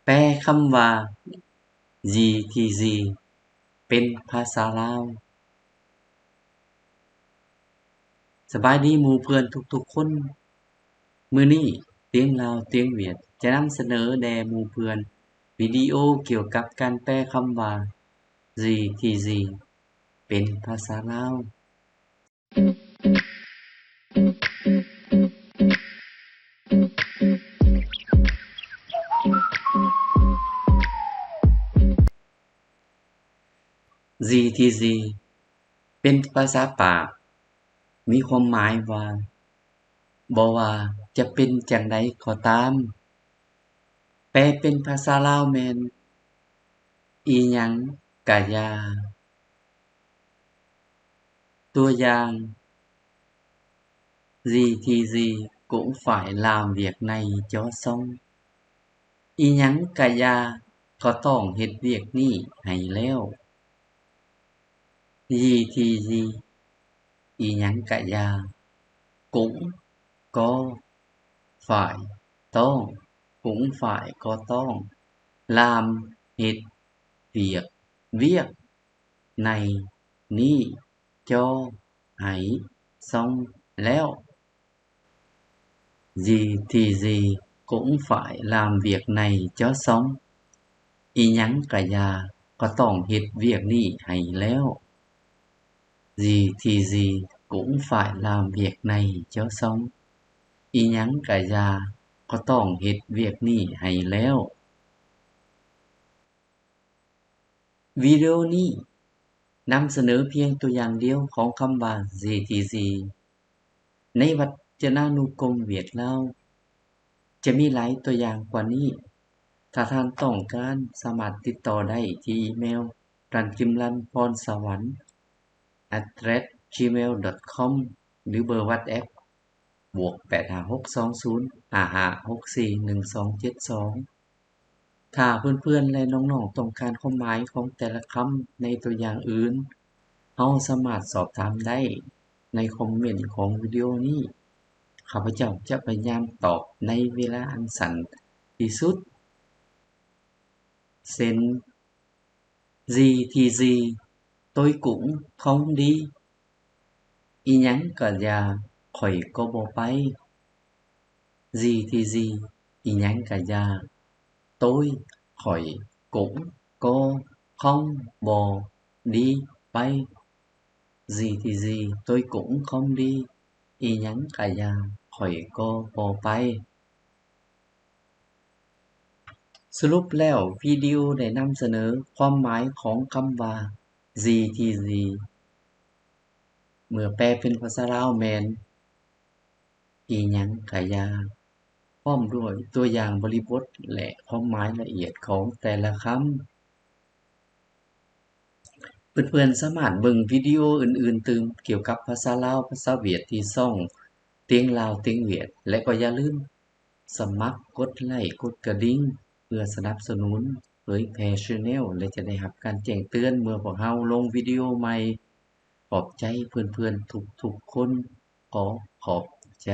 ແປຄຳວ່າ ຈີທີຈີ ເປັນພາສາລາວ. ສະບາຍດີໝູ່ເພື່ອນທຸກໆຄົນ. ມື້ນີ້ຕຽງລາວຕຽງຫວຽດຈະນຳສະເໜີແດ່ໝູ່ເພື່ອນວິດີໂອກ່ຽວກັບການແປຄຳວ່າ ຈີທີຈີ ເປັນພາສາລາວ. ຈີທີຈີ ເປັນພາສາປາກ, ມີຄວາມໝາຍວ່າ ບໍ່ວ່າຈະເປັນຈັ່ງໃດກໍຕາມ. ແປເປັນພາສາລາວແມ່ນ ອີ່ຫຍັງກະຢ່າ. ຕົວຢ່າງ, ຈີທີຈີ cũng phải làm việc này cho xong. ອີ່ຫຍັງກະຢ່າ ກໍຕ້ອງເຮັດວຽກນີ້ໃຫ້ແລ້ວ. ຈີທີຈີ ອີ່ຫຍັງກະຢ່າ, cũng ກໍ phải ຕ້ອງ, cũng phải ກໍຕ້ອງ, làm ເຮັດ, ວຽກ ວຽກ, ໃນ ນີ້, ຈ່ອ ໃຫ້, ສ່ອງ ແລ້ວ. ຈີທີຈີ cũng phải làm việc này cho xong. ອີ່ຫຍັງກະຢ່າ ກໍຕ້ອງເຮັດວຽກນີ້ໃຫ້ແລ້ວ. ຈີທີຈີ cũng phải làm việc này cho xong. ອີ່ຫຍັງກະຢ່າ ກໍຕ້ອງເຮັດວຽກນີ້ໃຫ້ແລ້ວ. ວິດີໂອນີ້ນຳສະເໜີພຽງຕົວຢ່າງດຽວຂອງຄຳວ່າ ຈີທີຈີ ໃນວັດຈະນານຸກົມຫວຽດລາວ. ຈະມີຫຼາຍຕົວຢ່າງກວ່ານີ້. ຖ້າທ່ານຕ້ອງການ, ສາມາດຕິດຕໍ່ໄດ້ທີ່ອີເມວ rankimlanphorsawan at gmail dot com ຫຼືເບີ WhatsApp ບວກແປດຫ້າຫົກສອງສູນຫ້າຫ້າຫົກສີ່ໜຶ່ງສອງເຈັດສອງ. ຖ້າເພື່ອນໆ ແລະ ນ້ອງໆ ຕ້ອງການຄວາມໝາຍຂອງແຕ່ລະຄຳໃນຕົວຢ່າງອື່ນ, ເຮົາສາມາດສອບຖາມໄດ້ໃນຄອມເມັນຂອງວິດີໂອນີ້. ຂ້າພະເຈົ້າຈະພະຍາຍາມຕອບໃນເວລາອັນສັ້ນທີ່ສຸດ. ເຊັ່ນ, ຈີທີຈີ tôi cũng không đi. ອີ່ຫຍັງກະຢ່າ ຂ້ອຍກໍບໍ່ໄປ. ຈີທີຈີ ອີ່ຫຍັງກະຢ່າ, tôi ຂ້ອຍ, cũng ກໍ, không ບໍ່, đi ໄປ. ຈີທີຈີ tôi cũng không đi. ອີ່ຫຍັງກະຢ່າ ຂ້ອຍກໍບໍ່ໄປ. ສະຫຼຸບແລ້ວ, ວິດີໂອໄດ້ນຳສະເໜີຄວາມໝາຍຂອງຄຳວ່າ ຈີທີຈີ ເມື່ອແປເປັນພາສາລາວແມ່ນ ອີ່ຫຍັງກະຢ່າ, ພ້ອມດ້ວຍຕົວຢ່າງບໍລິບົດ ແລະ ຄວາມໝາຍລະອຽດຂອງແຕ່ລະຄຳ. ເພື່ອນໆສາມາດເບິ່ງວິດີໂອອື່ນໆຕື່ມກ່ຽວກັບພາສາລາວ, ພາສາຫວຽດ ທີ່ຊ່ອງຕຽງລາວຕຽງຫວຽດ ແລະ ກໍຢ່າລືມສະໝັກກົດໄລ້ ກົດກະດິ່ງ ເພື່ອສະໜັບສະໜູນເຜີຍແຜ່ Channel ແລະ ຈະໄດ້ຮັບການແຈ້ງເຕືອນເມື່ອພວກເຮົາລົງວິດີໂອໃໝ່. ຂອບໃຈເພື່ອນໆທຸກໆຄົນ. ຂໍຂອບໃຈ.